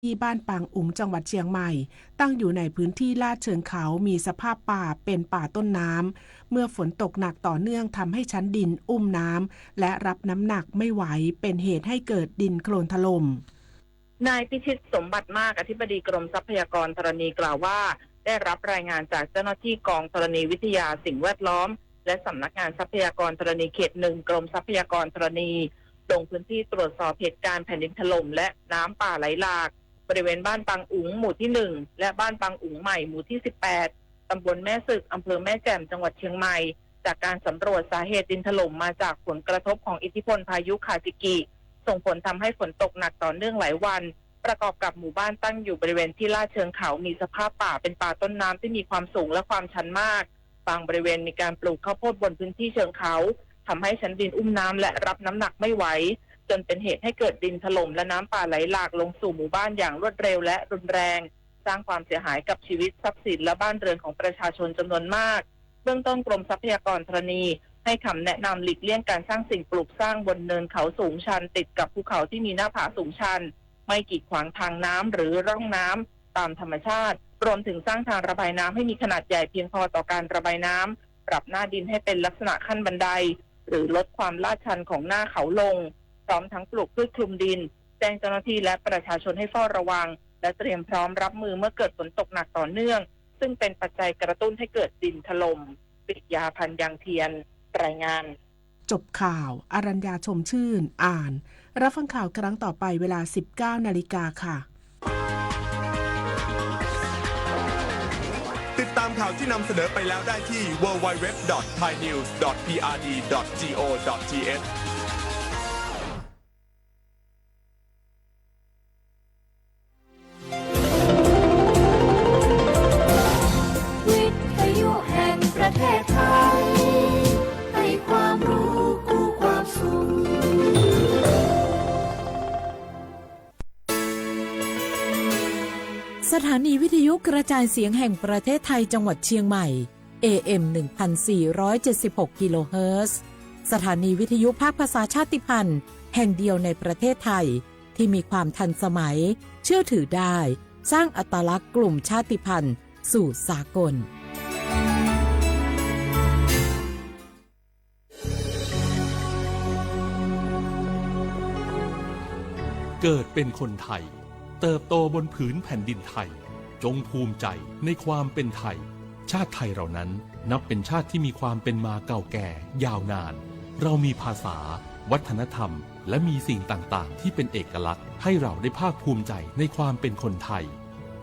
ที่บ้านปางอุ๋ง จังหวัดเชียงใหม่ ตั้งอยู่ในพื้นที่ลาดเชิงเขา มีสภาพป่าเป็นป่าต้นน้ำ เมื่อฝนตกหนักต่อเนื่องทำให้ชั้นดินอุ้มน้ำ และรับน้ำหนักไม่ไหว เป็นเหตุให้เกิดดินโคลนถล่ม นายพิชิตสมบัติมาก อธิบดีกรมทรัพยากรธรณีกล่าวว่า ได้รับรายงานจากเจ้าหน้าที่กองธรณีวิทยาสิ่งแวดล้อม และสำนักงานทรัพยากรธรณีเขตหนึ่ง กรมทรัพยากรธรณี ลงพื้นที่ตรวจสอบเหตุการณ์แผ่นดินถล่มและน้ำป่าไหลหลาก บริเวณบ้านปางอุ๋ง หมู่ที่หนึ่ง และบ้านปางอุ๋งใหม่ หมู่ที่สิบแปด ตำบลแม่สึก อำเภอแม่แจ่ม จังหวัดเชียงใหม่ จากการสำรวจสาเหตุดินถล่มมาจากผลกระทบของอิทธิพลพายุคาจิกิ ส่งผลทำให้ฝนตกหนักต่อเนื่องหลายวัน ประกอบกับหมู่บ้านตั้งอยู่บริเวณที่ลาดเชิงเขา มีสภาพป่าเป็นป่าต้นน้ำที่มีความสูงและความชันมาก บางบริเวณมีการปลูกข้าวโพดบนพื้นที่เชิงเขา ทำให้ชั้นดินอุ้มน้ำและรับน้ำหนักไม่ไหว จนเป็นเหตุให้เกิดดินถล่มและน้ำป่าไหลหลากลงสู่หมู่บ้านอย่างรวดเร็วและรุนแรง สร้างความเสียหายกับชีวิตทรัพย์สินและบ้านเรือนของประชาชนจำนวนมาก เบื้องต้นกรมทรัพยากรธรณี ให้คำแนะนำหลีกเลี่ยงการสร้างสิ่งปลูกสร้างบนเนินเขาสูงชันติดกับภูเขาที่มีหน้าผาสูงชัน ไม่กีดขวางทางน้ำหรือร่องน้ำตามธรรมชาติ รวมถึงสร้างทางระบายน้ำให้มีขนาดใหญ่เพียงพอต่อการระบายน้ำ ปรับหน้าดินให้เป็นลักษณะขั้นบันได หรือลดความลาดชันของหน้าเขาลง พร้อมทั้งปลูกพืชคลุมดิน แจ้งเจ้าหน้าที่และประชาชนให้เฝ้าระวัง และเตรียมพร้อมรับมือเมื่อเกิดฝนตกหนักต่อเนื่อง ซึ่งเป็นปัจจัยกระตุ้นให้เกิดดินถล่ม ปิยา พันยางเทียน รายงาน จบข่าว อรัญญา ชมชื่น อ่าน รับฟังข่าวครั้งต่อไปเวลา สิบเก้านาฬิกาค่ะ ติดตามข่าวที่นำเสนอไปแล้วได้ที่ ดับเบิลยู ดับเบิลยู ดับเบิลยู ดอท ไทยนิวส์ ดอท พีอาร์ดี ดอท จี โอ ดอท ที เอช วิทยุแห่งประเทศไทย ให้ความรู้คู่ความสุข สถานีวิทยุกระจายเสียงแห่งประเทศไทยจังหวัดเชียงใหม่ เอ เอ็ม หนึ่งพันสี่ร้อยเจ็ดสิบหก กิโลเฮิรตซ์ สถานีวิทยุภาคภาษาชาติพันธุ์แห่งเดียวในประเทศไทย ที่มีความทันสมัย เชื่อถือได้ สร้างอัตลักษณ์กลุ่มชาติพันธุ์สู่สากล เกิดเป็นคนไทย เติบโตบนผืนแผ่นดินไทย จงภูมิใจในความเป็นไทย ชาติไทยเรานั้นนับเป็นชาติที่มีความเป็นมาเก่าแก่ยาวนาน เรามีภาษา วัฒนธรรม และมีสิ่งต่างๆ ที่เป็นเอกลักษณ์ ให้เราได้ภาคภูมิใจในความเป็นคนไทย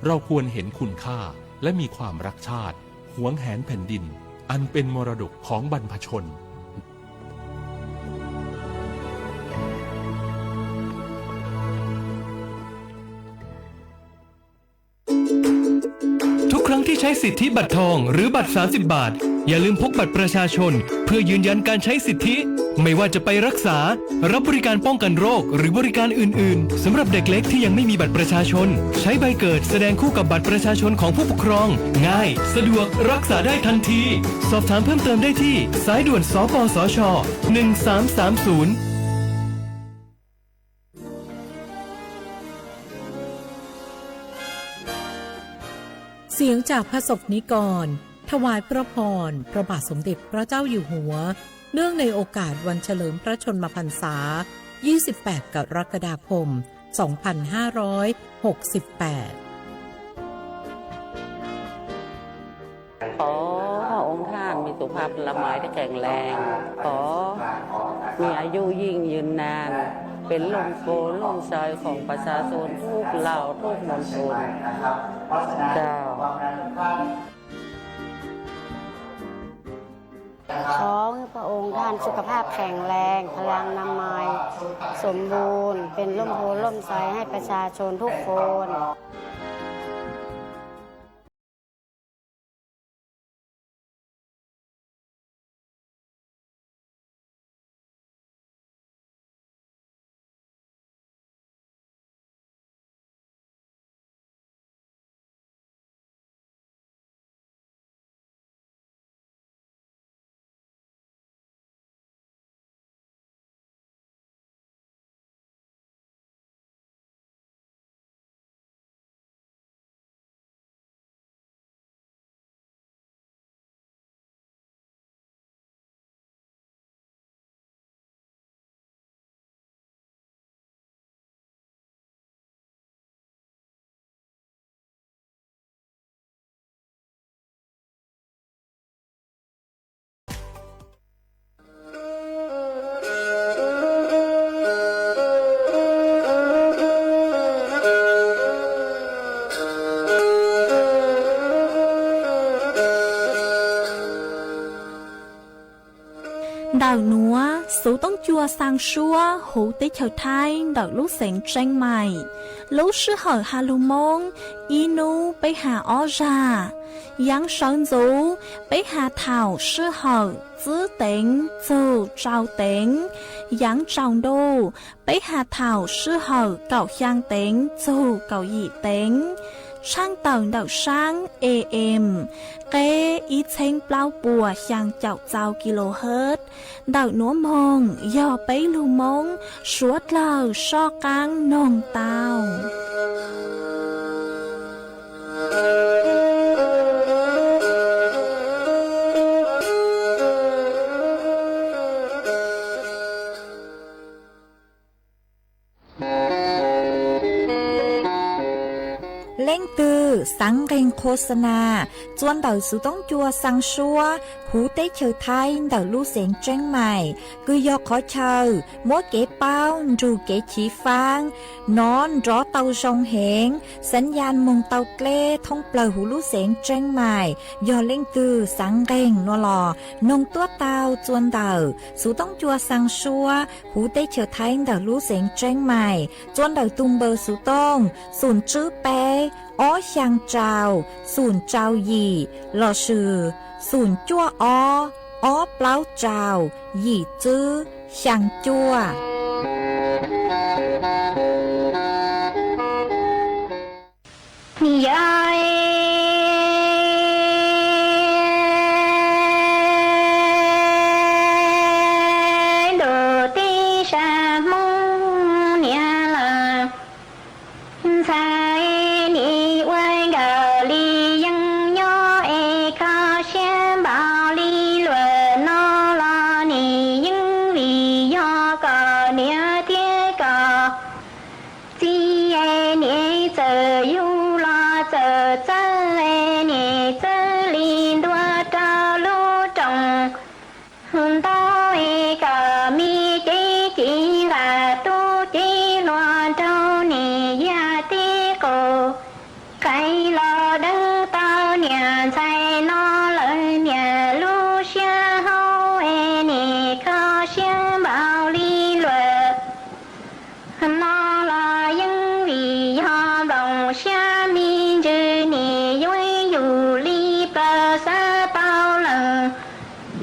เราควรเห็นคุณค่า และมีความรักชาติ หวงแหนแผ่นดิน อันเป็นมรดกของบรรพชน ทุกครั้งที่ใช้สิทธิบัตรทองหรือบัตร สามสิบ บาท อย่าลืมพกบัตรประชาชน เพื่อยืนยันการใช้สิทธิ ไม่ว่าจะไปรักษา รับบริการป้องกันโรค หรือบริการอื่นๆ สำหรับเด็กเล็กที่ยังไม่มีบัตรประชาชน ใช้ใบเกิดแสดงคู่กับบัตรประชาชนของผู้ปกครอง ง่าย สะดวก รักษาได้ทันที สอบถามเพิ่มเติมได้ที่ สายด่วน สปสช หนึ่งสามสามศูนย์ เสียงจากพระสงฆ์นิกร ถวายพระพร พระบาทสมเด็จพระเจ้าอยู่หัว เนื่องในโอกาสวันเฉลิมพระชนมพรรษา ยี่สิบแปด กรกฎาคม สองพันห้าร้อยหกสิบแปด ขอพระองค์ท่านมีสุขภาพพลามัยที่แข็งแรง ขอมีอายุยิ่งยืนนาน เป็นร่มโพธิ์ร่มไทรของประชาชนทุกเหล่าทุกมณฑล เจ้า ขอให้พระองค์ท่านสุขภาพแข็งแรง พลานามัยสมบูรณ์ เป็นร่มโพธิ์ร่มไทรให้ประชาชนทุกคน Ntawm nuav, Xuv Toob Cua Xaa Suab huv teb chaws Thaib ntawm lub xeev Tseeb Mais. Lub sij hawm has lug Moob, ib nub peb has ob zag. Yaav sawv ntxuv, peb has thaum sij hawm tsib teev txug rau teev. Yaav tsaus ntuj, peb has thaum sij hawm kaum xyaa teev txug kaum yim teev. Tshaaj tawm ntawm saab A M, qeb ib txheeb plaub puas xyaa caum txau kilohertz. Ntawm nuav moog yog peb lug Moob suav dlawg soj qaab noog tau. Leej twg xaav nqeeg qhuas xas nas txuas ntawm Xuv Toob Cua Xaa Suab huv teb chaws Thaib ntawm lub xeev Tseeb Mais, kws yog qhov chaw muab kev paub nrug kev chiv faab nov nrov tau zoo heev, xaav yaj moog tau dleb thoob plawg huv lub xeev Tseeb Mais. Yog leej twg xaav nqeeg no los noog tuab tau txuas ntawm Xuv Toob Cua Xaa Suab huv teb chaws Thaib ntawm lub xeev Tseeb Mais, txuas ntawm tug npawb xuv tooj xoom tswb peb ob xyaa rau xoom rau yim lossis xoom cuaj ob ob plaub rau yim tswb xyaa cuaj. Yog ntuj teb sab Hmoob niam lawm, ntxhais nim ua nkawm li yeej nyob es kho siab npaum li luag no los nim yeej vim yog kom niam thiab kom txiv es nim txawm yug los txawm txawj es nim txawj li ntua rau lub roos ntau es kom me cev ci nqa tub cev hluas nraug nim yaj teb qaum qais los deev tau niam ntxhais no lawm niam lub siab hau es nim kho siab npaum li luag no los yeej vim yog nploos siab me ntsis nim yuav yug li plaws xav tau leej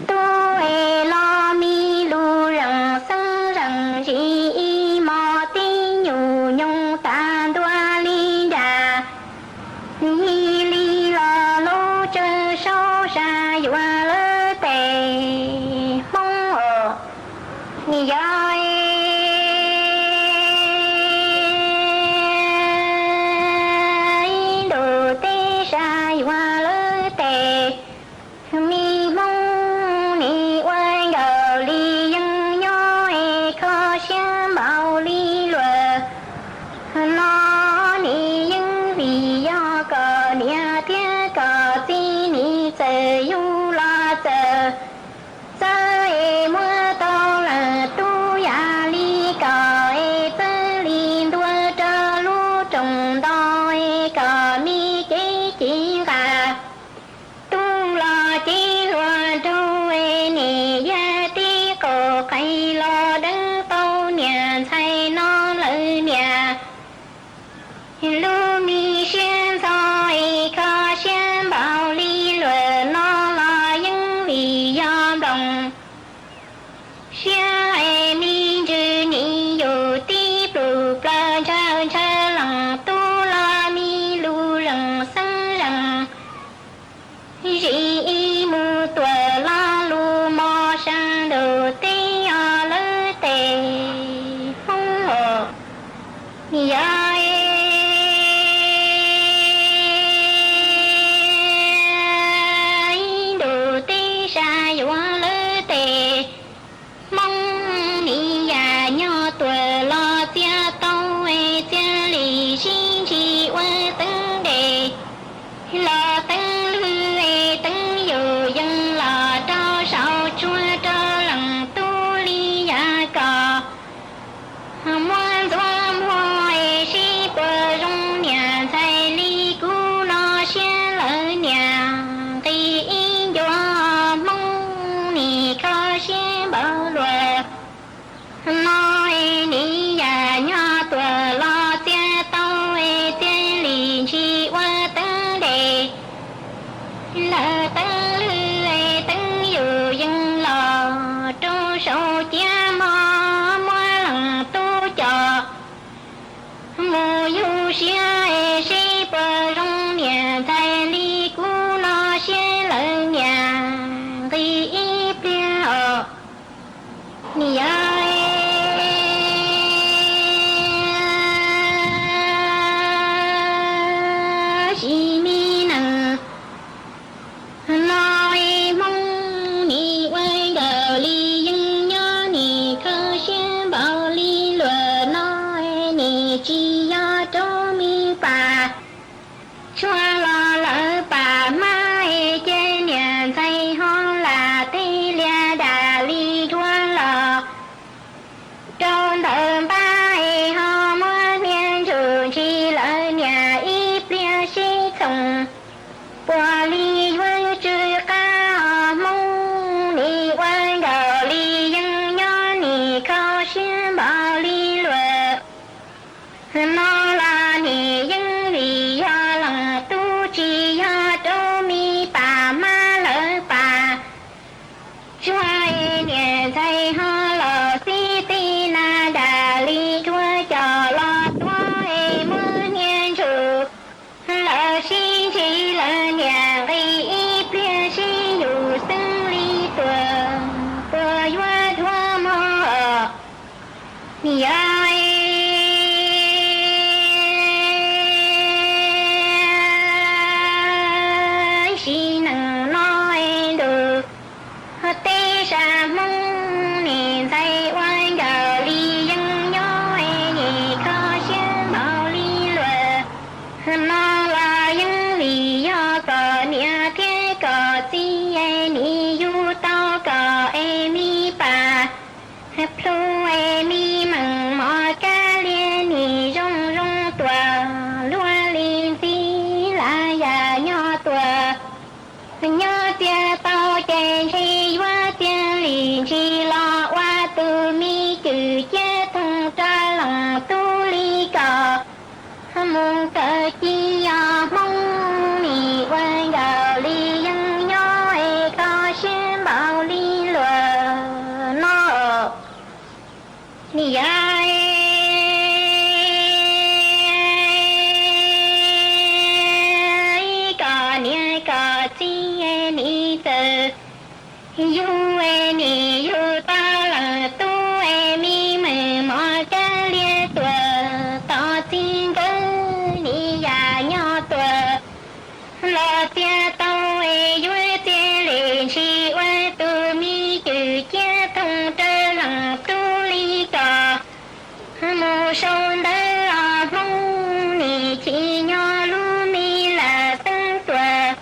tub es los me lug zeem xeeb zeem zim ib mos tib nyuag nyoog tas ntua li nram yig li los lub tswv saub sa yuav lawv tes Hmoob os. Yog ib ntuj teb sab yuav lawv tes, me Hmoob nim ua nkawm li yeej nyob es kho siab npaum li luag no nim yeej vim yog kom niam thiab kom txiv nim txawm yug los txawm txawj es muab tau leej tub yam li kom es txawj li ntua rau lub roos ntau es kom me cev ci nqa tub los cev hluas nraug es nim yaj teb qaum qais los deev tau niam ntxhais no lawm niam lub me siab ntxhov es kho siab npaum li luag no los yeej vim yog nploos siab es me ntsis nim yug tib plug plaws ntshaw ntshaw leej tub los me lug zeem xeeb zeem zim ib mus tuam los lug mos sa ntuj teb os lawv tes Hmoob os. Yog Nyob txiav tau ces ntshe yuav txiav li ntsis los ua tus me cwm ciab thooj rau leej tub li ko. Mus kawm ci os Hmoob, nim ua nkaus li yeej nyob es kho siab npaum li luag no. Nim yog kom niam kom txiv nim txawm yug nim yug tau leej tub es me meem mos kab liag tuag, tos txiv nkawd nim yam nyob tuag. Los txiav tau es yuav txiav li ntsis ua tus me cwm ciab thooj rau leej tub li ko. Mus sau ntawv os Hmoob, nim chim nyob lub me lam xeeb tuag.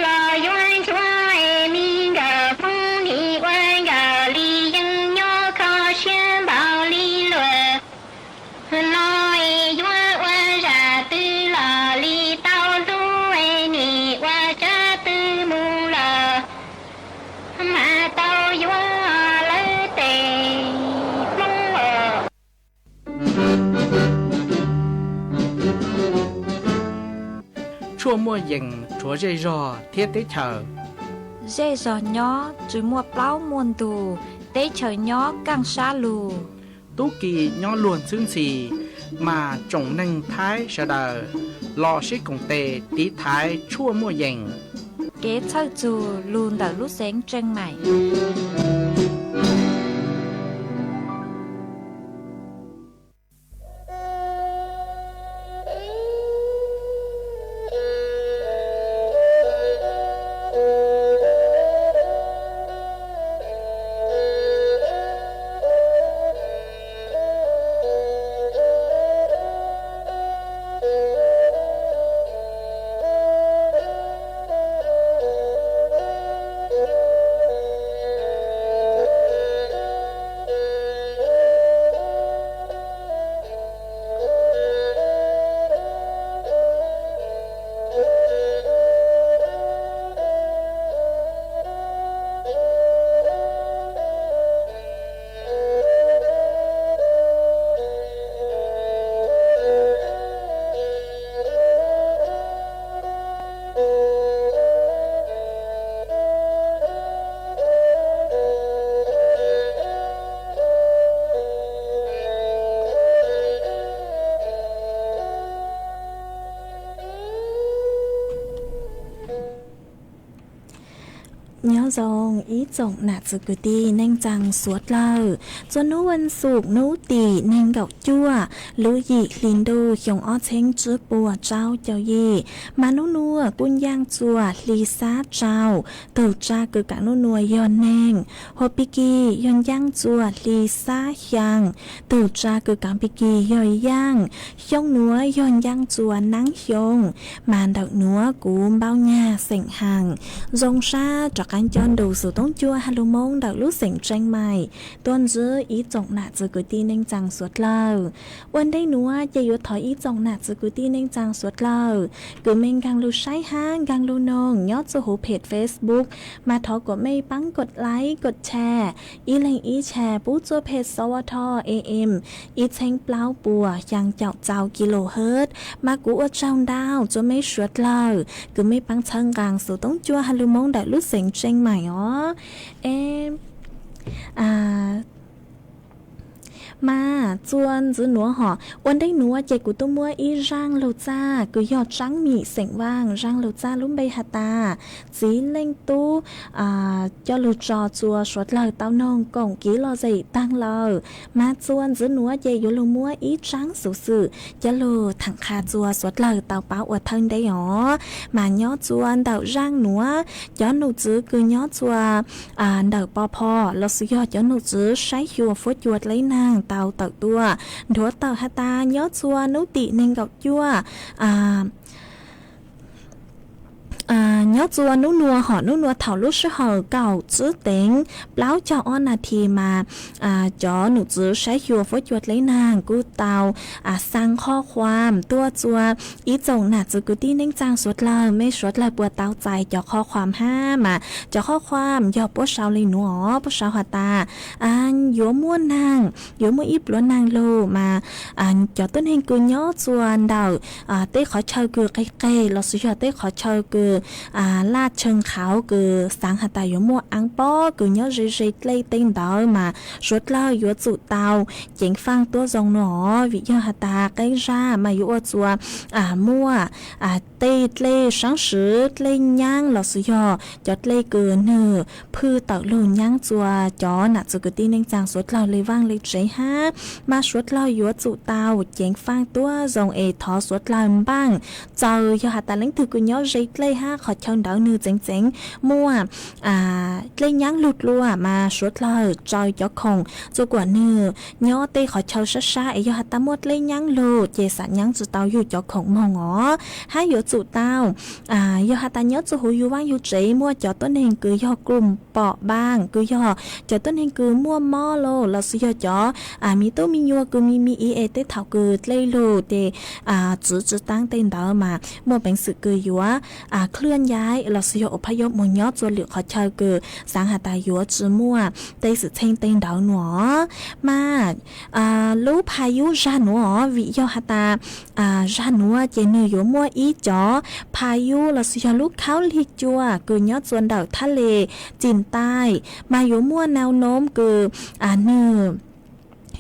Los yuav nchuav es me nkawm Hmoob, nim ua nkaus li yeej nyob kho siab npaum li luag no. Es yuav ua zaj twg los li tau hlub, es nim ua tsav twg mus los mas tau yuav lawv tes Hmoob os. Tshuaj muaj yees rhuav zej zog thiab teb chaws. Zej zog nyob tsis muaj plaub muaj ntug, teb chaws nyob kaaj sab lug. Tub ki nyob luag ntxhwb ntxhi, mas tsoom neeg Thaib sawv daws los sib koom tes tiv thaiv tshuaj muaj yees. Kev txhawj txug lug ntawm lub xeev Tseej Maim. Nyob zoo ib tsoom nam txiv kwv tij neej tsaa suav dlawg, txua nub vas xuv nub tim neeg nkaum cuaj lub yim hli ntuj xyoo ob txheeb tsib puas rau caum yim, mas nub nuav kuj ncaaj txua hli xab rau. Tug tsa kws kaam nub nuav yog neeg, hua pig kig yog ncaaj txua hli xab xyaa. Tug tsa kws kaam pig kig yog yaaj. Xyoo nuav yog ncaaj txua naab xyoo, mas ntawm nuav kuv npauj nyag xeem Haas. Zoo sab rov qaab coj nrug xuv toob cua ha lug Moob ntawm lub xeem Tseej Maim tuaj ntsib ib tsoom nam txiv kwv tij neej tsaa suav dlawg. Ua ntej nuav ces yuav thov ib tsoom nam txiv kwv tij neej tsaa suav dlawg kws mej nkaag lug saib hab nkaag lug noog nyob txuj huv phem Facebook, mas thov kuas mej paab kod like kod share, ib leeg ib share pub txuj phem S W T A M ib txheeb plaub puas xyaa caum txaus kilohertz, mas kuv ua tsaug ntau txua mej suav dlawg kws mej paab txhawb nqaa xuv toob cua ha lug Moob ntawm lub xeem Tseej Maim os. Es mas txua ntxiv nuav hov, ua ntej nuav ces kuv tub muab ib zaaj lug txaj kws yog Tsaab Mim xeem Vaaj, zaaj lug txaj lub npe has tas Txiv Leej Tub coj lug tso txua suav dlawg tau noog koom kev lom zem taag lawm. Mas txua ntxiv nuav ces yuav lug muab ib tsaab xuv xwm coj lug thaam qha txua suav dlawg tau paub ua thawj ntej os. Mas nyob txua ntawm zaaj nuav, cov nom tswv kws nyob txua ntawm Pov Pho lossis yog cov nom tswv saib xyuas fuab cua dleb naag tau tawm tuaj nthuav tawm has tas nyob txua nub tim neeg nkaum cuaj Nyob txua nub nua hom nub nua thaum lub sij hawm kaum tsib teev plaub caug ob nas this mas cov nom tswv saib xyuas fuab cua dleb nag kuj tau xaa qhov khuam tuaj txua ib tsoom nam txwv kwv tij neej tsaa suav dlawg, mej suav dlawg puas tau txais cov qhov khuam hab mas cov qhov khuam yog puab sau le nuav, puab sau has tas yuav muaj naag, yuav muaj ib pluav naag lug mas cov tuab neeg kws nyob txua ntawm tej qhov chaw kws qeg qeg lossis yog tej qhov chaw kws laj tshee qhauv kws xaav has tas yuav muaj aav pob kws nyob ze ze dlej tej ntawd mas suav dlawg yuav tsum tau ceev faaj tuab zoo nuav, vim yog has tas qeeb zag mas yuav ua txua muaj tej dlej saab swv, dlej nyaab lossis yog cov dlej kws nwg phwj tawm lug nyaab txua cov nam txwv kwv tij neej tsaa suav dlawg le vaaj le tsev hab mas suav dlawg yuav tsum tau ceev faaj tuab zoo es thov suav dlawg npaaj txawm yog has tas leej twg kws nyob ze dlej hab qhov chaw ntawd nwg txeev txeev muaj dlej nyaab lug dlua mas suav dlawg tsaws cov khoom txua kuas nwg nyob tej qhov chaw sab sab es yog has tas muaj dlej nyaab lug ces xam nyaab tsi tau yug cov khoom moog os. Hab yuav tsum tau yog has tas nyob txua huv yug vaaj yug tsev muaj cov tuab neeg kws yog kws pom npaaj kws yog cov tuab neeg kws muaj mob los lossis yog cov me tub me nyuam kws me me ib es tej thaum kws dlej lug ces txwv tsi taab tej ntawd mas muaj peev xwm kws yuav khwj ncaim lossis yog ua phaj yob moog nyob txua lwm qhov chaw kws xaav has tas yuav tsi muaj tej xwm txheej tej ntawd nuav. Mas lub phaj yub zag nuav vim yog has tas zag nuav ces nwg yuav muaj ib cov phaj yub lossis yog lub khaub lig cua kws nyob txua ntawm thab le Txim Taim mas yuav muaj nau nob kws nwg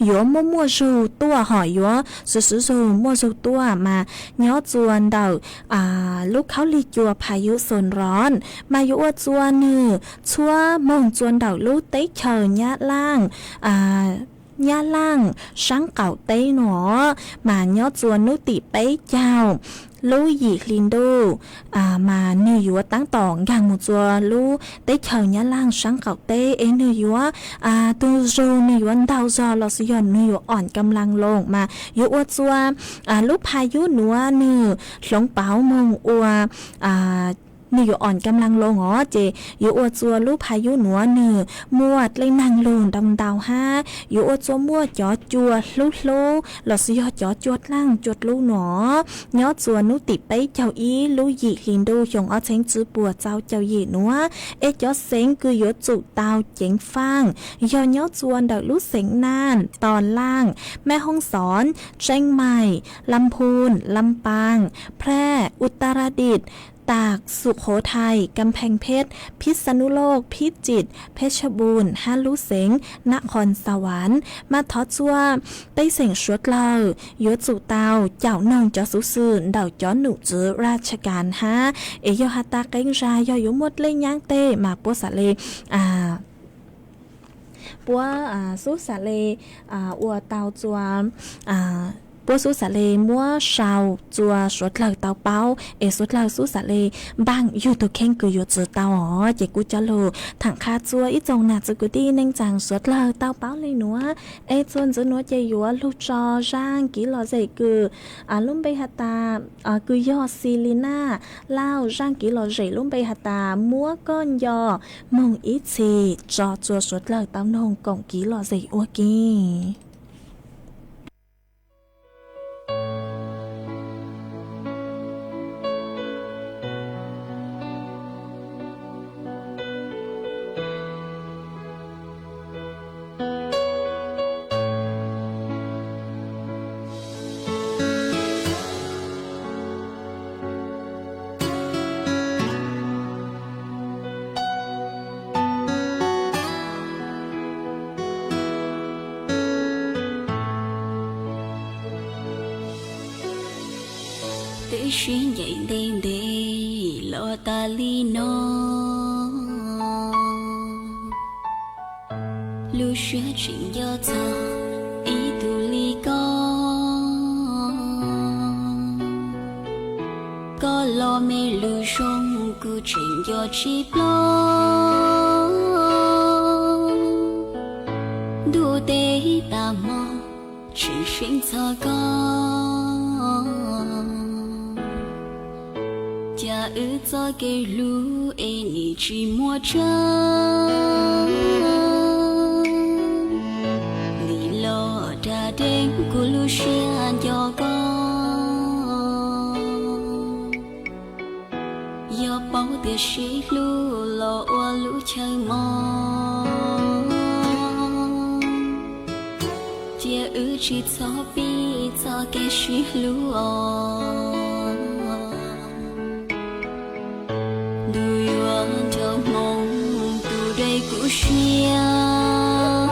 yuav muaj muaj zug tuaj hom yuav swv swv zug muaj zug tuaj mas nyob txua ntawm lub khaub lig cua phaj yub Xoo Roos mas yuav ua txua nwg txhua moog txua ntawm lub teb chaws Nyab Laaj, Nyab Laaj saab qaum teb nuav mas nyob txua nub tim peb caug lub yim hli ntuj mas nwg yuav taab tom nkaag moog txua lub teb chaws Nyab Laaj saab qaum teb es nwg yuav tug zug nwg yuav ntaug zog lossis yog nwg yuav oom kam laag loo mas yuav ua txua lub phaj yub nuav nwg hloov pauv moog ua nwg yuav oom kam laag loo os ces yuav ua txua lub phaj yub nuav nwg muaj dlej naag lug ntau ntau hab yuav ua txua muaj cov cua hlub hlub lossis yog cov cua dlaaj cua dlub nuav nyob txua nub tim peb caug ib lub yim hli ntuj xyoo ob txheeb tsib puas txaus caum yim nuav es cov xeev kws yuav tsum tau ceev faaj yog nyob txua ntawm lub xeev Naj, Tos Laaj, Mej Hoob Xoos, Tseeb Maim, Lam Phun, Lam Paas, Phraj, Utaradis, Taag, Sum Qhuv Thais, Kam Pheej Pheb, Phij Xa Nub Loj, Phij Tsim, Phej Tsha Npum hab lub xeev Nab Qhoos Xa Vas mas thov txua pej xeem suav dlawg yuav tsum tau caum noog cov xuv xwm ntawm cov nom tswv raj tsha kas hab es yog has tas qee zag yog yuav muaj dlej nyaab tej mas puab xam le puab xub xam le ua tau txua puab xub xam le muab sau txua suav dlawg tau paub es suav dlawg xub xam le npaaj yug tug kheej kws yuav txwv tau os. Ces kuv cov lug thaam qha txua ib tsoom nam txwv kwv tij neej tsaa suav dlawg tau paub le nuav es txua ntxiv nuav ces yuav lug tso zaaj kiv lom zem kws lub npe has tas kws yog Xi Li Naj Lauj, zaaj kiv lom zem lub npe has tas Muab Koj Nco moog ib txhis tso txua suav dlawg tau noog koom kiv lom zem ua ke. Twb sib ncaim ntev ntev los tas li no, lub siab tseem nco txog ib tug li koj. Koj los me lug zoo kuv tseem nco tsis ploj. Ntuj teb tas hmo tseem seev txog koj, cas Wb txoj kev hlub es nim tsis muaj tseeb li los da dev, kuv lub siab nco koj. Yog paub tias sib hlub los ua lub chaw mos, cia wb tsis txhob pib txoj kev sib hlub os. Ntuj yuav nrog hmoo tus dej kuv siab,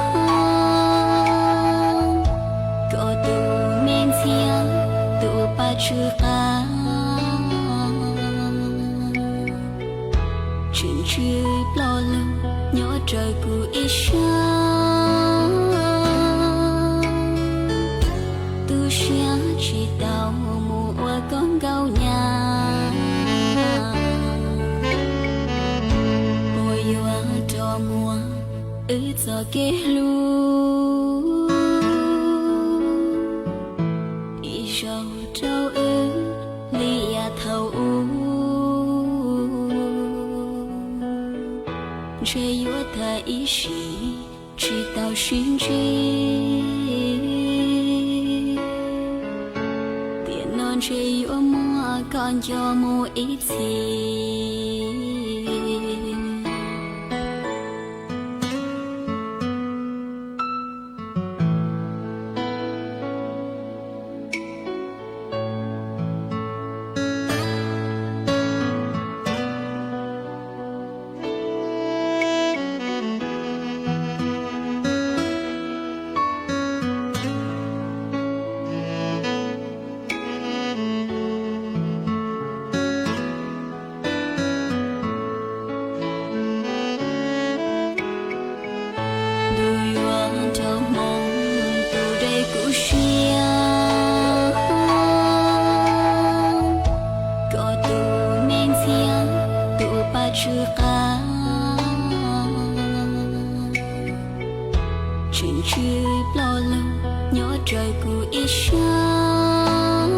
koj tus me ntxhiab, tus paj tsw qab, tseem tsw ploj lug nyob raws kuv ib sab. Tu siab tsis tau mus ua koj nkauj nyab, uas yuav rov muab wb txoj kev hlub ib zaug rau wb li yav thaum ub. Ntshe yuav tag ib sim tsis tau sib ntsib, tiam no ntshe yuav muab koj nco mus ib txhis. Ntuj yuav nrog hmoo tus dej kuv siab, koj tus me ntxhiab, tus paj tsw qab, tseem tsw ploj lug nyob raws kuv ib sab.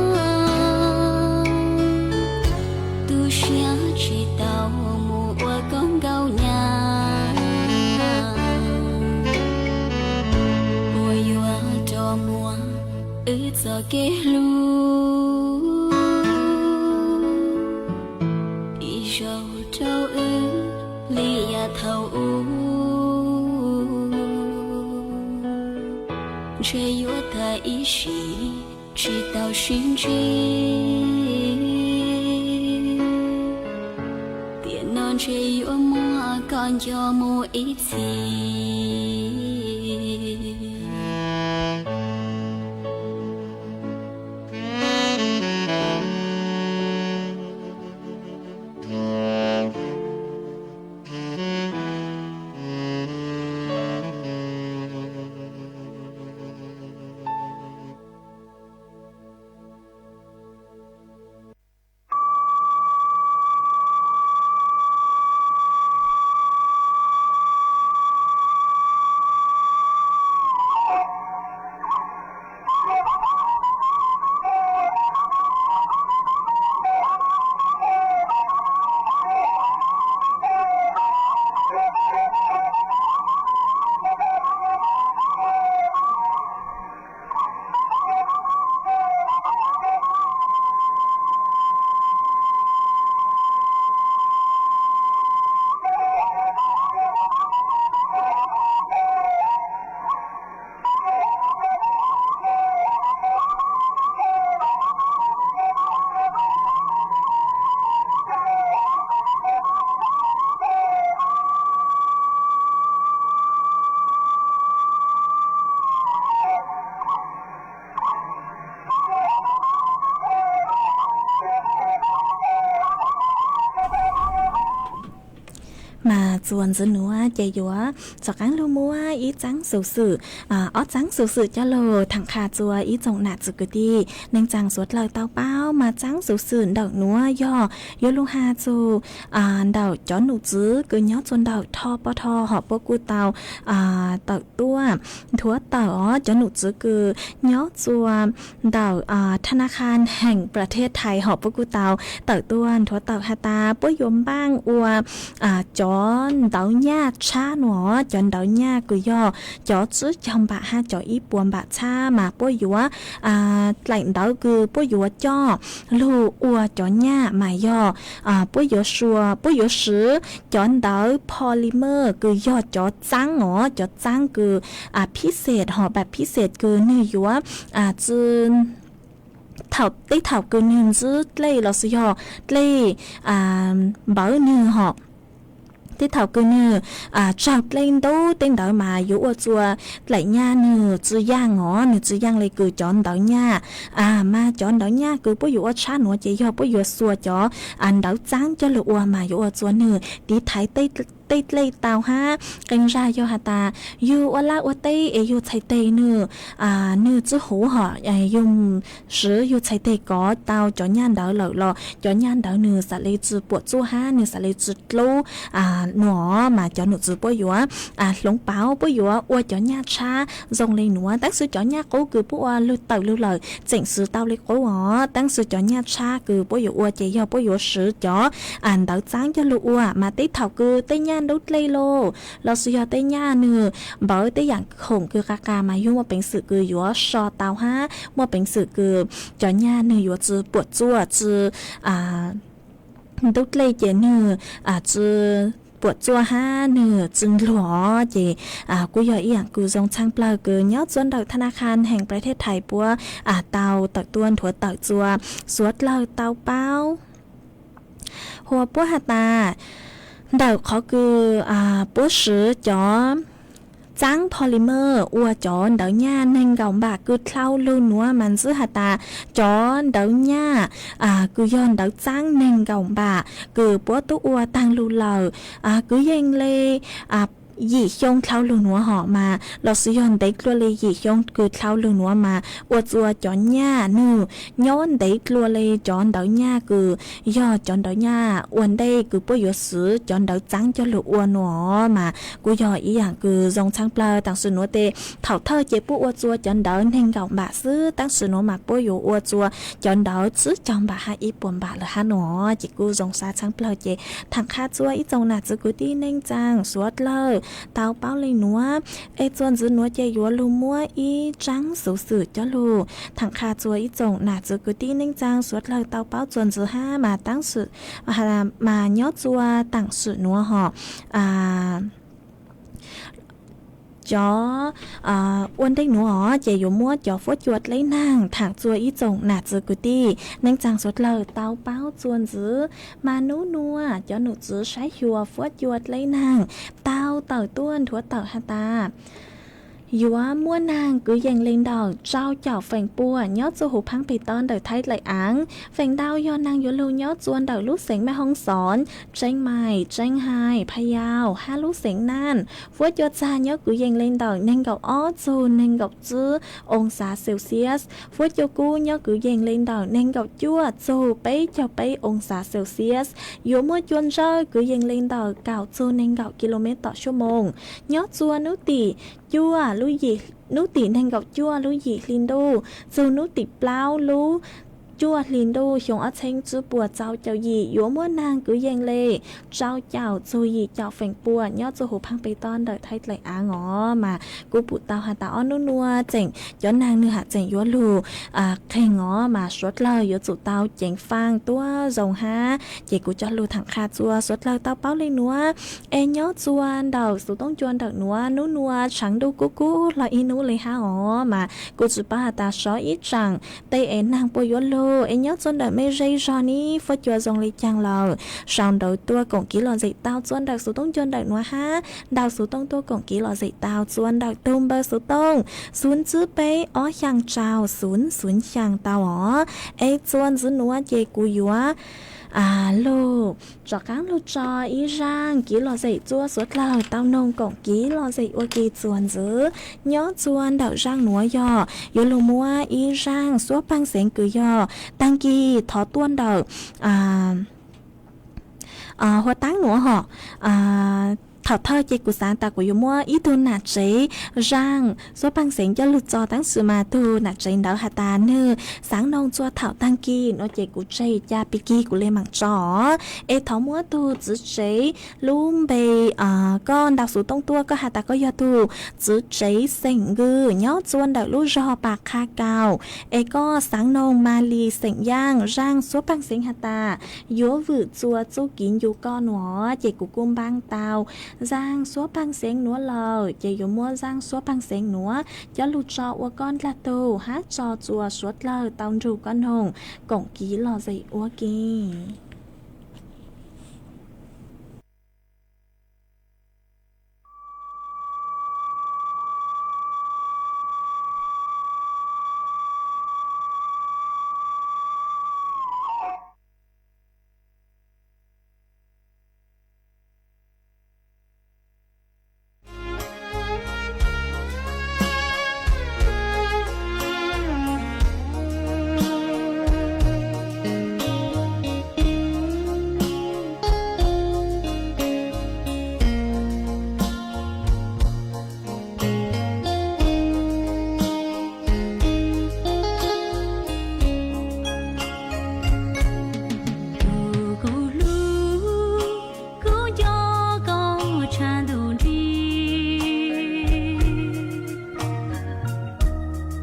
Tu siab tsis tau mus ua koj nkauj nyab, uas yuav rov muab wb txoj kev hlub ib zaug rau wb li yav thaum ub. Ntshe yuav tag ib sim tsis tau sib ntsib, tiam no ntshe yuav muab koj nco mus ib txhis. Txuas ntxiv nuav ces yuav rov qaab lug muab ib txaab xuv xwm, ob txaab xuv xwm coj lug thaam qha txua ib tsoom nam txiv kwv tij neej tsaa suav dlawg tau paub. Mas txaab xuv xwm ntawm nuav yog yuav lug has txug ntawm cov num txwv kws nyob txua ntawm Thoj Pov Thoj hom puab kuj tau tawm tuaj nthuav tawm os. Cov num txwv kws nyob txua ntawm Tha Na Kha Heem Pra Thej Thais hom puab kuj tau tawm tuaj nthuav tawm has tas puab yuav npaaj ua cov ntawv nyaj tshab nuav, cov ntawv nyaj kws yog cov tsib caug npam hab cov ib puas npam tshab mas puab yuav dlaim ntawv kws puab yuav coj lug ua cov nyaj mas yog puab yuav sua, puab yuav swv cov ntawv polymer kws yog cov txaab os, cov txaab kws phib xees hom npam phib xees kws nwg yuav tsi thaum, tej thaum kws nwg ntsib dlej los sis yog dlej npawv nwg hom, tej thaum kws nwg tsaug dlej ntub tej ntawd mas yuav ua txua dlaim nyaj nwg tsi yaaj os, nwg tsi yaaj le kws cov ntawv nyaj. Mas cov ntawv nyaj kws puab yuav ua tshab nuav ces yog puab yuav xua cov ntawv txaab coj lug ua mas yuav ua txua nwg tiv thaiv tej dlej tau hab. Qee zag yog has tas yug ua laj ua teb es yug txhais teg nwg, nwg tsi huv hom, yug swv yug txhais teg kov tau cov nyaj ntawd lawm los cov nyaj ntawd nwg xam le tsi puam tsuaj hab nwg xam le tsi dlub nuav mas cov num txwv puab yuav hloov pauv, puab yuav ua cov nyaj tshab zoo le nuav. Tab sis cov nyaj qub kws puab ua lug tawm lug lawm tseem swv tau le qub os, tab sis cov nyaj tshab kws puab yuav ua ces yog puab yuav swv cov ntawv txaab coj lug ua. Mas tej thaum kws tej nyaj ntub dlej los, los sis yog tej nyaj nwg npawv tej yaam khoom kws qas qas mas yug muaj peev xwm kws yuav so tau hab muaj peev xwm kws cov nyaj nwg yuav tsi puam tsuaj, tsi ntub dlej ces nwg tsi puam tsuaj hab nwg tsi ndluag. Ces kuj yog ib yaam kws zoo txhaaj plawg kws nyob txua ntawm Tha Na Kha Heem Pra Thej Thais puab tau tawm tuaj nthuav tawm txua suav dlawg tau paub. Huas puab has tas ntawm qhov kws puab swv cov txaab polymer ua cov ntawv nyaj neeg nkaum npam kws dlhau lug nuav mas ntxwb has tas cov ntawv nyaj kws yog ntawv txaab neeg nkaum npam kws puab tub ua taag lug lawm kwv yees le yim xyoo dlhau lug nuav hom mas los sis yog ntev dlua le yim xyoo kws dlhau lug nuav mas ua txua cov nyaj nwg nyob ntev dlua le cov ntawv nyaj kws yog cov ntawv nyaj ua ntej kws puab yuav swv cov ntawv txaab coj lug ua nuav mas kuj yog ib yaam kws zoo txhaaj plawg. Taam sim nuav tes thaum thawj ces puab ua txua cov ntawv neeg nkaum npam xwb, taam sim nuav mas puab yuav ua txua cov ntawv tsib caug npam hab ib puas npam lawm hab nuav ces kuj zoo sab txhaaj plawg. Ces thaam qha txua ib tsoom nam txiv kwv tij neej tsaa suav dlawg tau paub le nuav. Es txuas ntxiv nuav ces yuav lug muab ib tsaab xuv xwm coj lug thaam qha txua ib tsoom nam txiv kwv tij neej tsaa suav dlawg tau paub txuas ntxiv hab mas taam sim, mas nyob txua taam sim nuav hom cov ua ntej nuav os ces yuav muab cov fuab cua dleb naag thaam txua ib tsoom nam txiv kwv tij neej tsaa suav dlawg tau paub txuas ntxiv. Mas nub nuav cov num txwv saib xyuas fuab cua dleb naag tau tawm tuaj nthuav tawm has tas yuav muaj naag kwv yees le ntawm rau caum feem pua nyob txuj huv phaab peg tob ntawm Thaib dlaim aav. Feem ntau yog naag yuav lug nyob txua ntawm lub xeev Maj Hoob Xoob, Tseeb Maim, Tseeb Haim, Pha Yau hab lub xeev Naaj. Fuab cua txag nyob kwv yees le ntawm neeg nkaum ob txug neeg nkaum tsib oo xav Celsius. Fuab cua kub nyob kwv yees le ntawm neeg nkaum cuaj txug peb caug peb oo xav Celsius. Yuav muaj cua ntsawj kwv yees le ntawm kaum txug neeg nkaum kilomev tom suab moos nyob txua nub tim cuaj lub yim, nub tim neeg nkaum cuaj lub yim hli ntuj txug nub tim plaub lub cuaj hli ntuj xyoo ob txheeb tsib puas txaus caum yim. Yuav muaj naag kwv yees le rau caum txug yim caum feem pua nyob txuj huv phaab peg tob ntawm Thaib dlaim aav os. Mas kuj pum tau has tas ob nub nuav tseem cov naag nwg has tseem yuav lug qeeg os, mas suav dlawg yuav tsum tau ceev faaj tuab zoo hab. Ces kuv coj lug thaam qha txua suav dlawg tau paub le nuav. Es nyob txua ntawm xuv toob cua ntawm nuav nub nuav tshav ntuj kub kub hlo ib nub le hab os, mas kuj tsi paub has tas sov ib tsaam tej es naag puas yuav lug. Es nyob txua ntawm mej zej zog nib fuab cua zoo le caag lawm, sau ntawv tuaj koom kev lom zem tau txua ntawm xuv toob cua ntawm nuav hab ntawm xuv tooj tuaj koom kev lom zem tau txua ntawm tug npawb xuv tooj xuv tsib peb ob xyaa rau xuv xuv xyaa tau os. Es txua ntxiv nuav ces kuv yuav Lug, rov qaab lug tso ib zaaj kiv lom zem txua suav dlawg tau noog koom kiv lom zem ua ke txuas ntxiv nyob txua ntawm zaaj nuav yog yuav lug muab ib zaaj xuab paaj xeev kws yog taag kis thov tuaj ntawm huab taab nuav hom. Thaum thawj ces kuv xaav tas kuv yuav muab ib tug nam tsev zaaj xuab paaj xeev coj lug txo, tab sis mas tug nam tsev ntawd has tas nwg xaav noog txua thaum taag kis no ces kuv tseg ca pig kig kuv le maam tso. Es thov muab tug txwv tsev lub npe, koj ntau xuv tooj tuaj, koj has tas koj yog tug txwv tsev xeem Nkws nyob txua ntawm lub zog Pas Qha Kaus, es koj xaav noog Mas Lis xeem Yaaj zaaj xuab paaj xeev has tas yuav vwm txua txuj kiv ncu koj nuav ces kuv kuj npaab tau zaaj xuab paaj xeev nuav lawm, ces yuav muab zaaj xuab paaj xeev nuav coj lug tso ua koj dlaag tug hab tso txua suav dlawg tau nrug koj noog koom kiv lom zem ua ke. Tus kuv hlub, kuv nco koj tshaj ntuj nrig,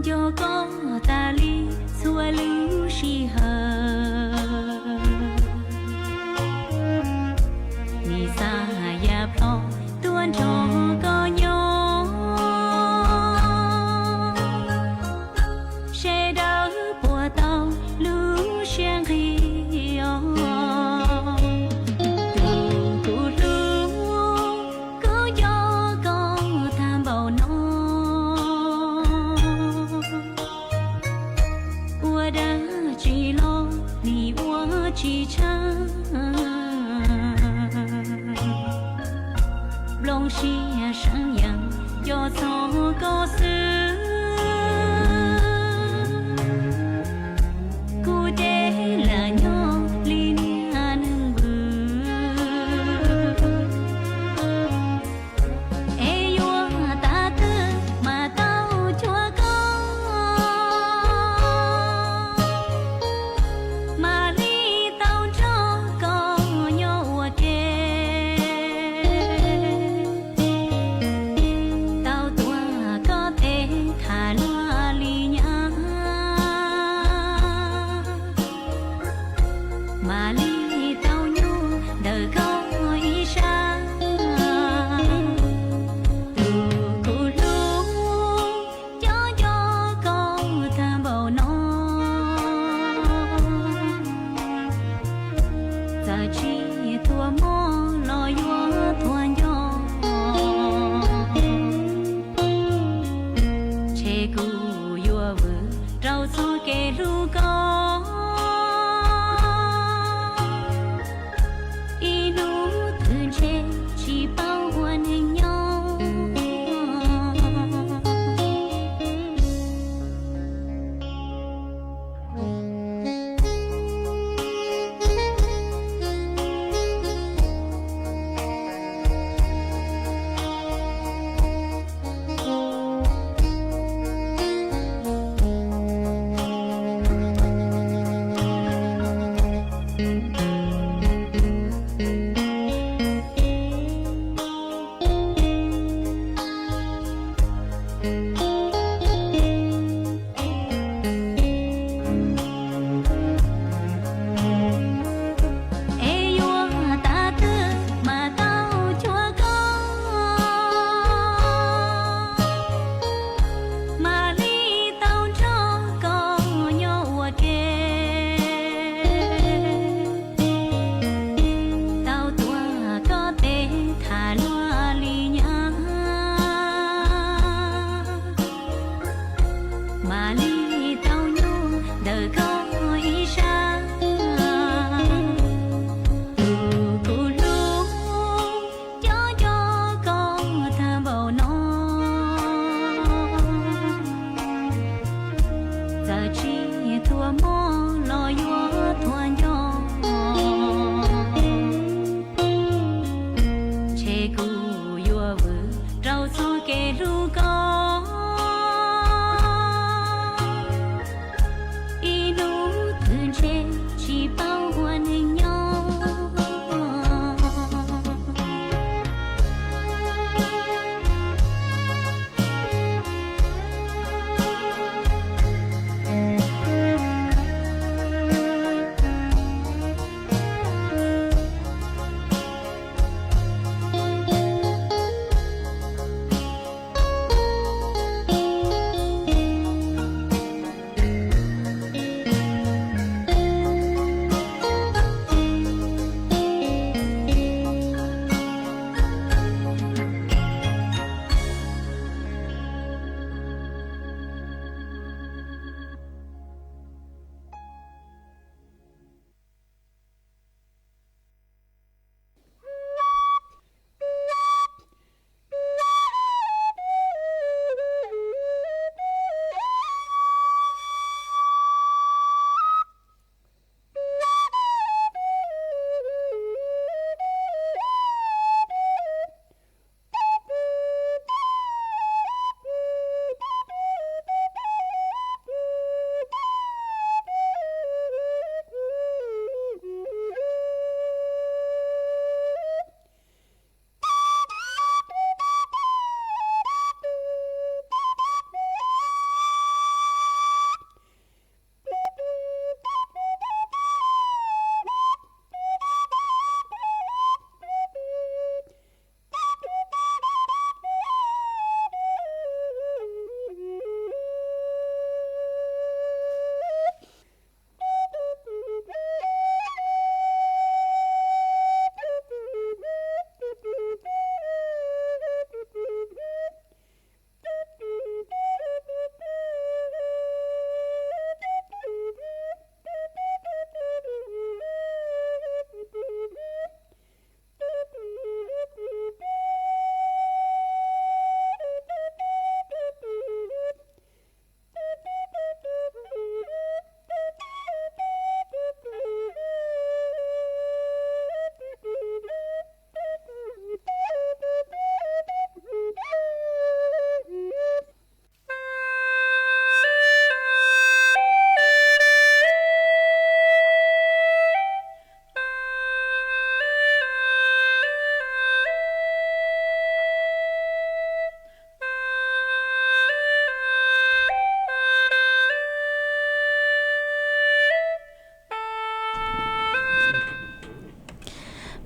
nco koj tas li txhua lub sij hawm. Nim xav ya plho tuaj nrog koj nyob, sawv daws puas tau lub siab nqig os. Tus kuv hlub, kuv nco koj tag npaum no, ua dab tsi los nim ua tsis tshaj. Nplooj siab seev yeej nco txog koj xwb, kuv ces lam nyob li niag neeg vwm, es yuav tas twg mas tau cuag koj, mam li tau nrog koj nyob ua ke. Tau tuav koj tes tham luag li nyab, mam li tau nyuaj ntawm koj ib sab. Tus kuv hlub, nco nco koj tag npaum no, txawm tsis tuag mob los yuav tuag nco, ntshe kuv yuav vwm rau txoj kev hlub koj, ib hnub twg ntshe tsis paub ua neeg nyob.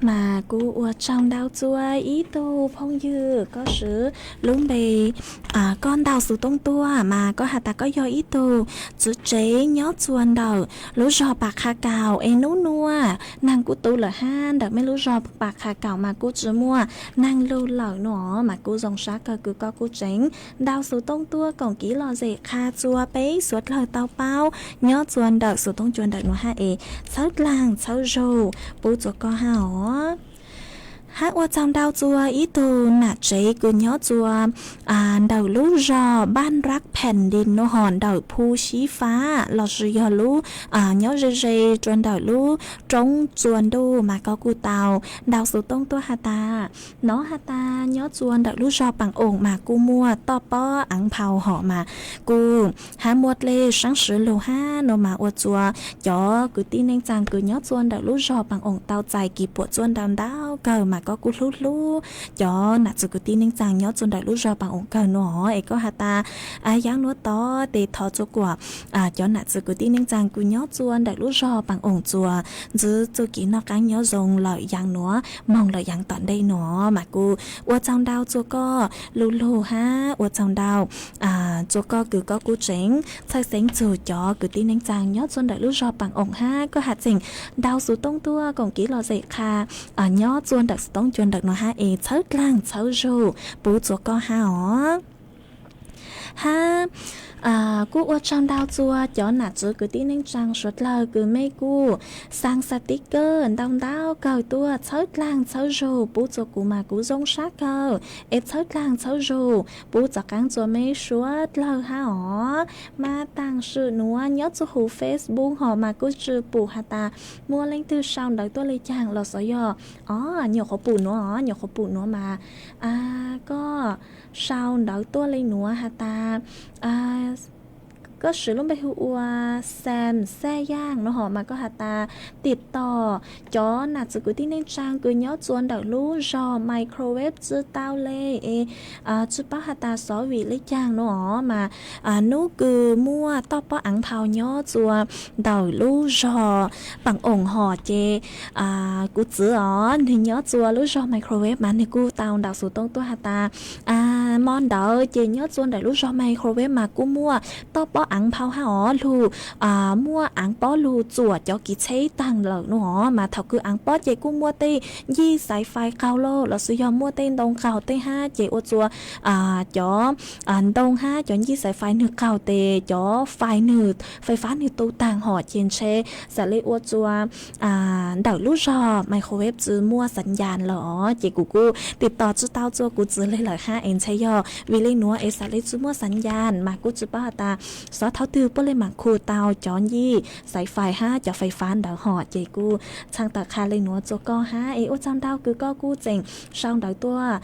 Mas kuv ua tsaug ntau txua ib tug phooj ywg koj swv lub npe, koj ntau xov tooj tuaj mas koj has tas koj yog ib tug tswv tsev nyob txua ntawm lub zog Pas Qha Kaum es nub nua neeg kuj tu lawm hab ntawm mej lub zog Pas Qha Kaum mas kuj tsi muaj neeg lug lawm nua, mas kuj zoo sab kawg kws koj kuj tseem ntau xov tooj tuaj koom kev lom zem qha txua peb suav dlawg tau paub nyob txua ntawm xov tooj cua ntawm nua hab es txhawb dlaag txhawb zug pub txua koj hab os. Hab ua tsaug ntau txua ib tug nam tsev kws nyob txua ntawm lub zog Npaj Nrab Phem Dis nua hom ntawm Phu Sib Fab lossis yog lub nyob ze ze rua ntawm lub roob txua ntuj mas koj kuj tau ntau xov tooj tuaj has tas, nov has tas nyob txua ntawm lub zog Paas Oom mas kuj muaj toj pob aav phau hom mas kuj hab muaj dlej saab swv lug hab nua mas ua txua cov kwv tij neej tsaa kws nyob txua ntawm lub zog Paas Oom tau txais kev puam txuaj ntau ntau kawg mas koj kuj hlub hlub cov nam txwv kwv tij neej tsaa nyob txua ntawm lub zog Paas Oom kawg nua es koj has tas, yaav nuav tod tes thov txua kuas cov nam txwv kwv tij neej tsaa kws nyob txua ntawm lub zog Paas Oom txua ntxiv txuj kev noj qaab nyob zoo lawm yaav nuav moog lawm yaav tom ntej nua mas kuj ua tsaug ntau txua koj lug lug hab ua tsaug ntau txua koj kws koj kuj tseem txhawj xeeb txug cov kwv tij neej tsaa nyob txua ntawm lub zog Paas Oom hab koj has tseem ntau xov tooj tuaj koom kev lom zem qha nyob txua ntawm xov tooj cua ntawm nua hab es txhawb dlaag txhawb zug pub txua koj hab os. Hab kuj ua tsaug ntau txua cov nam txwv kwv tij neej tsaa suav dlawg kws mej kuj xaa xaa tiv kawg ntau ntau kawg tuaj txhawb dlaag txhawb zug pub txua kuv mas kuv zoo sab kawg es txhawb dlaag txhawb zug pub txav qaab txua mej suav dlawg hab os. Mas taam sim nuav nyob txua huv Facebook hom mas kuj tsi pum has tas muaj leej twg sau ntawv tuaj le caag los xyov yog, o, nyuam qhuav pum nuav, nyuam qhuav pum nuav mas koj sau ntawv tuaj le nuav has tas koj swv lub npe hu ua Xeem Xaj Yaaj nua hom mas koj has tas tim tom cov nam txwv kwv tij neej tsaa kws nyob txua ntawm lub zog Microwave tsi tau le es tsi paub has tas xov vim le caag nua os mas nub kws muaj toj pob aav phau nyob txua ntawm lub zog Paas Oom hom ces kuv txwv os nwg nyob txua lub zog Microwave mas nwg kuj tau ntawm xov tooj tuaj has tas mo ntawd ces nyob txua ntawm lub zog Microwave mas kuj muaj toj pob aav phau hab os lug muaj aav pob lug txuam cov kev tsheb taag lawm nua os mas thaum kws aav pob ces kuj muaj tej ncig xaiv fais qaug lauj los xyov yog muaj tej ntoo qaug tej hab ces ua txua cov ntoo hab cov ncig xaiv fais nwg qaug tes cov fais nwg fais fab nwg tu taag hom ces ntshe xaav le ua txua ntawm lub zog Microwave tsi muaj xav ncas lawm os ces kuv kuj tim tom tsi tau txua kuv txwv le lawm hab es ntshe yog vim le nuav es xaav le tsi muaj xav ncas mas kuj tsi paub has tas xov thauv twg puab le maam khu tau cov ncig xaiv fais hab cov fais fab ntawd hom ces kuj txhaa tawm qha le nuav txua koj hab es ua tsaug ntau kws koj kuj tseem sau ntawv tuaj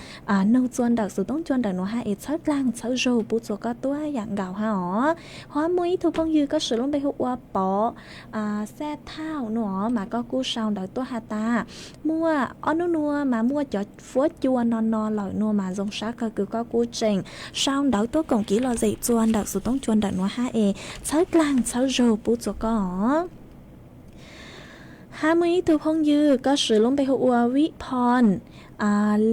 nug txua ntawm xov tooj cua ntawm nuav hab es txhawb dlaag txhawb zug pub txua koj tuab yaam nkaus hab os. Hab muaj ib tug phooj ywg koj swv lub npe hu ua Pov Xaj Thauj nua os mas koj kuj sau ntawv tuaj has tas muaj ob nub nua mas muaj cov fuab cua no no lawm nua mas zoo sab kawg kws koj kuj tseem sau ntawv tuaj koom kev lom zem txua ntawm xov tooj cua ntawm nuav hab es txhawb dlaag txhawb zug pub txua koj os. Hab muaj ib tug phooj ywg koj swv lub npe hu ua Vij Phon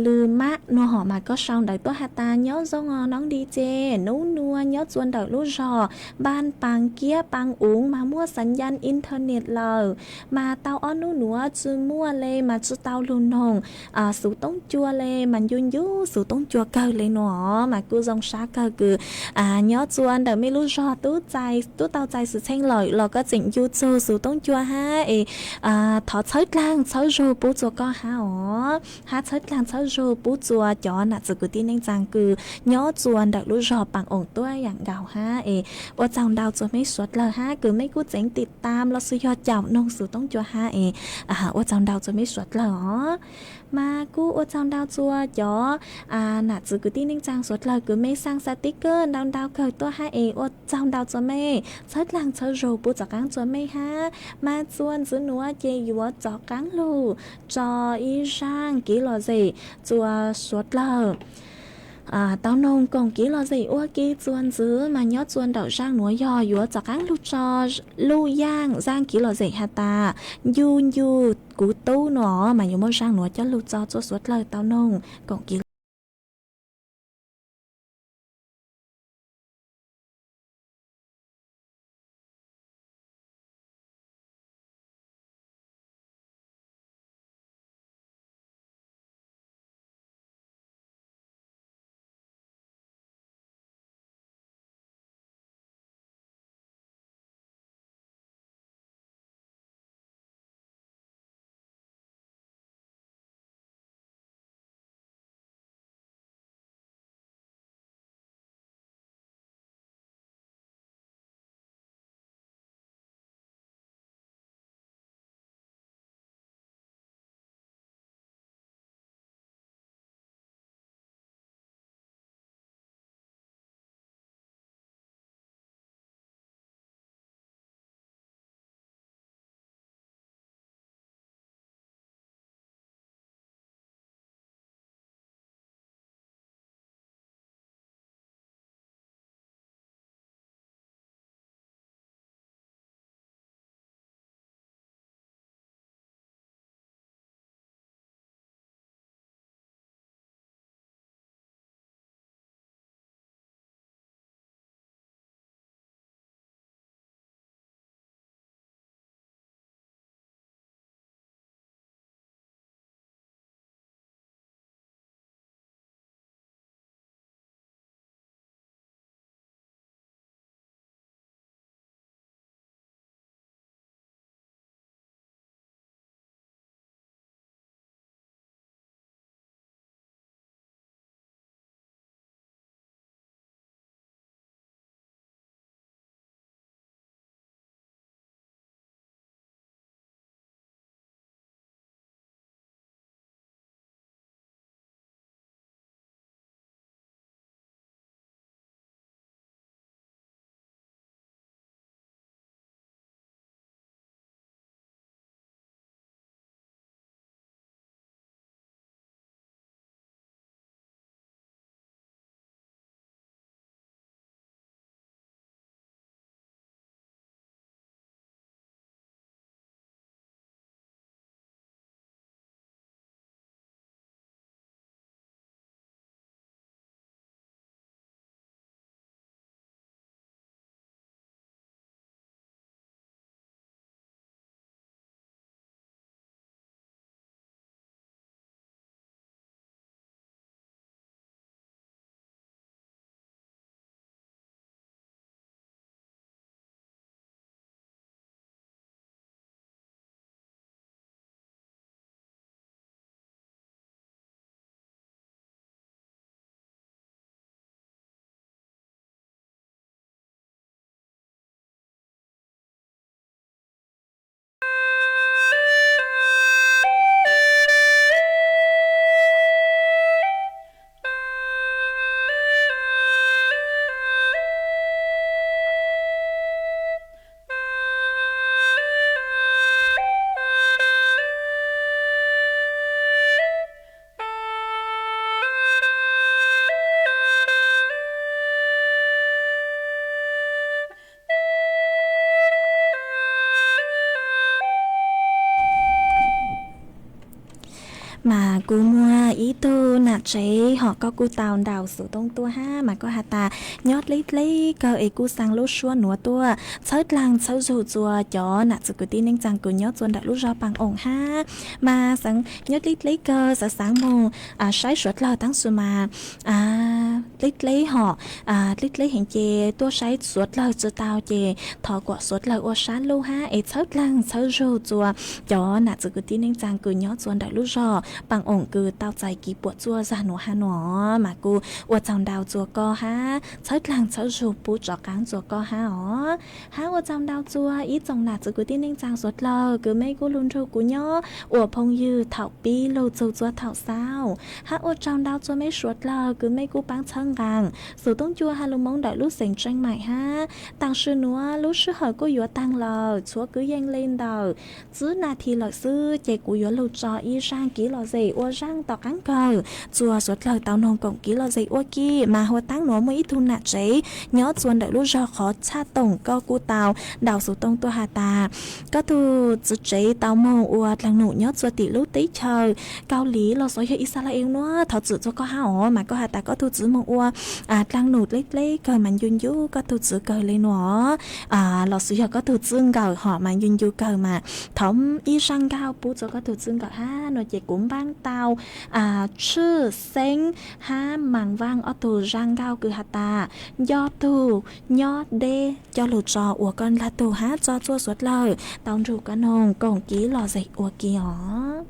Lwm Mab nua hom mas koj sau ntawv tuaj has tas nyob zoo os noob D J, nub nua nyob txua ntawm lub zog Npaj Paas Kiab Paas Uv mas muaj xav ncas internet lawm mas tau ob nub nuav tsi muaj le mas tsi tau lug noog xov tooj cua le mas ncu ncu xov tooj cua kawg le nua os mas kuj zoo sab kawg kws nyob txua ntawm mej lub zog tub txais tub tau txais xwm txheej lawm los koj tseem ncu txug xov tooj cua hab es thov txhawb dlaag txhawb zug pub txua koj hab os hab txhawb dlaag txhawb zug pub txua cov nam txwv kwv tij neej tsaa kws nyob txua ntawm lub zog Paas Oom tuab yaam nkaus hab es ua tsaug ntau txua mej suav dlawg hab kws mej kuj tseem tim tam los xyov yog caum noog xov tooj cua hab es ua tsaug ntau txua mej suav dlawg os. Mas kuj ua tsaug ntau txua cov nam txwv kwv tij neej tsaa suav dlawg kws mej xaa xaa tiv kawg ntau ntau kawg tuaj hab es ua tsaug ntau txua mej txhawb dlaag txhawb zug pub txav qaab txua mej hab mas txua ntxiv nuav ces yuav txav qaab lug tso ib zaaj kev lom zem txua suav dlawg tau noog koom kev lom zem ua ke txuas ntxiv mas nyob txua nraum zaj nuav yog yuav txaus qaab lug tso lub yaaj zaj kev lom zem has tas ncu ncu kuv tub no mas yuav muaj zaj nuav coj lug tso txuj suav dlawg tau noog koom kev Mas kuv muaj ib tug nam tsev hom koj kuj tau ntaus xov tooj tuaj hab mas koj has tas nyob dleb dleb kawg es kuj xaa lub suab nuav tuaj txhawb dlaag txhawb zug txua cov nam txiv kwv tij neej tsaa kws nyob txua ntawm lub zog Paas Oom hab mas xaav nyob dleb dleb kawg xaav xaav moog saib suav dlawg taab su mas dleb dleb hom dleb dleb heev ces tuaj saib suav dlawg tsi tau ces thov kuas suav dlawg ua sab luj hab es txhawb dlaag txhawb zug txua cov nam txiv kwv tij neej tsaa kws nyob txua ntawm lub zog Paas Oom kws tau txais kev puam tsuaj zag nuav hab no mas kuj ua tsaug ntau txua koj hab txhawb dlaag txhawb zug pub tsov qaab txua koj hab os. Hab ua tsaug ntau txua ib tsoom nam txiv kwv tij neej tsaa suav dlawg kws mej kuj lug nrug kuv nyob ua phooj ywg thaum pib lug txug txua thaum xaus. Hab ua tsaug ntau txua mej suav dlawg kws mej kuj paab txhawb nqas xus toob cua ha lug moo ntawm lub xeev Tseej Maim hab. Taam sim nuav lub sij hawm kuj yuav taag lawm, txhua kwv yees le ntawm tsib nas this lawm xwb ces kuv yuav lug tso ib zaaj kev lom zem ua zaaj tom qaab kawg txuas suav dlawg tau noog koom kev lom zem ua ke. Mas huv taab nuav muaj ib tug nam tsev nyob txuas ntawm lub zog qhov txhaj toom, koj kuj tau ntaus xov tooj tuaj has tas koj tug txiv tsev tau moog ua dlaag num nyob txuas tim lub teb chaws Kaus Lim los xyov yog Ixalaees nuav, thov txim txug koj hab os. Mas koj has tas koj tug txiv moog ua dlaag num dleb dleb kawg mas ncu ncu koj tug txiv kawg le nuav, los xyov yog koj tug txij nkawm hov mas ncu ncu kawg mas thov ib zaaj nkauj pub txug koj tug txij nkawm hab no ces kuv npaaj tau Tshwj Xeeb hab Maas Vaaj ob tug zaaj nkauj kws has tas nco tug nyob deb coj lug tso ua koj nrag tug hab tso txuas suav dlawg tau nrug koj noog koom kev lom zem ua ke os.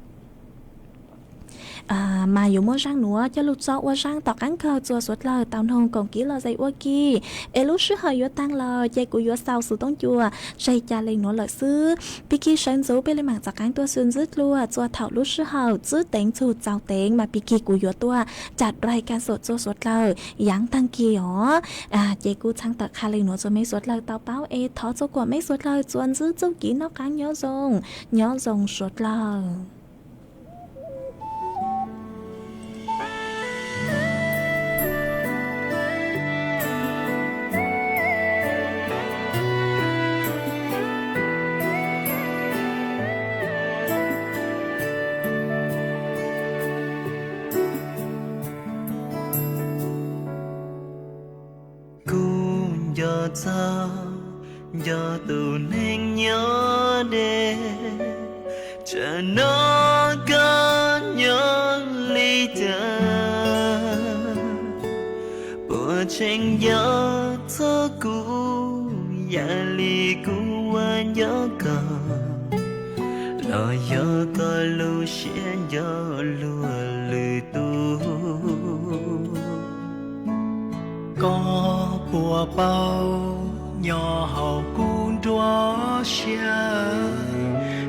Mas yuav muab zaaj nuav coj lug tso ua zaaj tom qaab kawg txuas suav dlawg tau noog koom kev lom zem ua ke. Es lub sij hawm yuav taag lawm ces kuv yuav xaus xov tooj cua tseg ca le nuav lawm xwb. Pig kig sawv ntxuv peb le maam txav qaab tuaj xwb ntxwb dlua txuas thaum lub sij hawm tsib teev txug txaus teev mas pig kig kuv yuav tuaj cam rai ka xom txuas suav dlawg yaav taag kig os. Ces kuv txhaj tawm qha le nuav txug mej suav dlawg tau paub es thov txug kuam mej suav dlawg txuas ntxwb txuj kev noj qaab nyob zoo, nyob zoo suav dlawg. Kuv nco txog nco tus neeg nyob deb, tsam no koj nyob li cas? Puas tseem nco txog kuv yam li kuv ua nco koj, los yog koj lub siab nco luag lwm tus? Koj puas paub nyob hauv kuv nruab siab,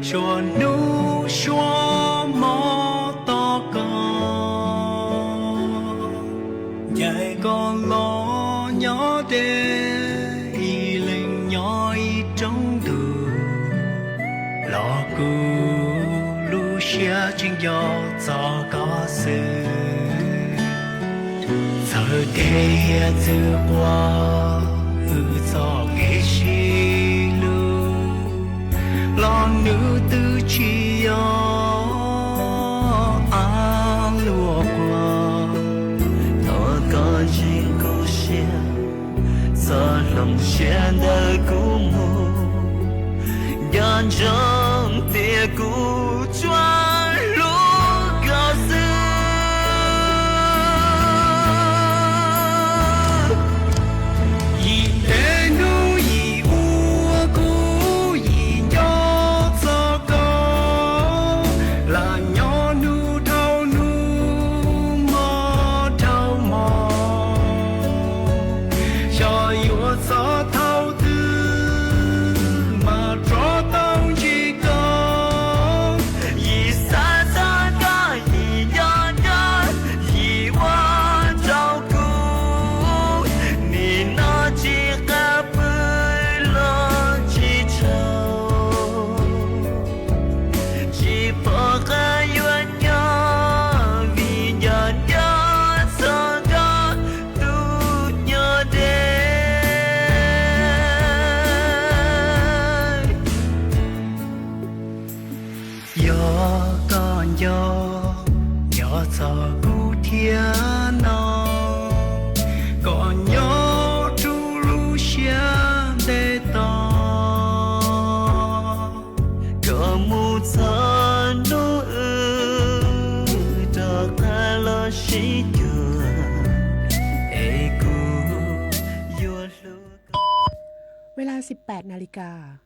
suav hnub suav hmo tos koj. Ncaim koj los nyob deb, ib leeg nyob ib roob ntuj, los kuv lub siab tseem nco txog koj xwb. Txawm kev hiav txwv quas wb txoj kev sib hlub, los nws twb tsis yog av luaj quas. Thov koj ntseeg kuv siab, txhob hloov siab ntawm kuv mus, nco ntsoov tias kuv tsuas hlub koj xwb. Yim dleb hnub yim ua kuv yim nco txog koj, lam nyob hnub dhau hnub hmo dhau hmo, xyov yuav txog thaum twg mas rov tau ntsib koj. Yim xav txog koj, yim nco nco, yim ua rau kuv nim no tsis qab pw los tsis txhaum, tsis pom qab yuav nyob vim nco nco txog koj tus nyob deb. Yog koj nco, nco txog kuv thiab no, koj nyob rau lub siab ntev tos, koj mus txog hnub wb rov qab los sib cuag, es kuv yuav hlub koj. Ves las siv pem nas lis kas.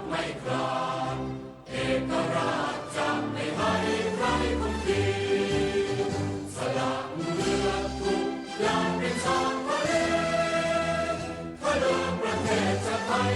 ไม่กล้า เอกราชจะไม่ให้ใครคุมที สละเลือดทุกอย่างเป็นชาติทะเล เพื่อเดิมประเทศชาติไทย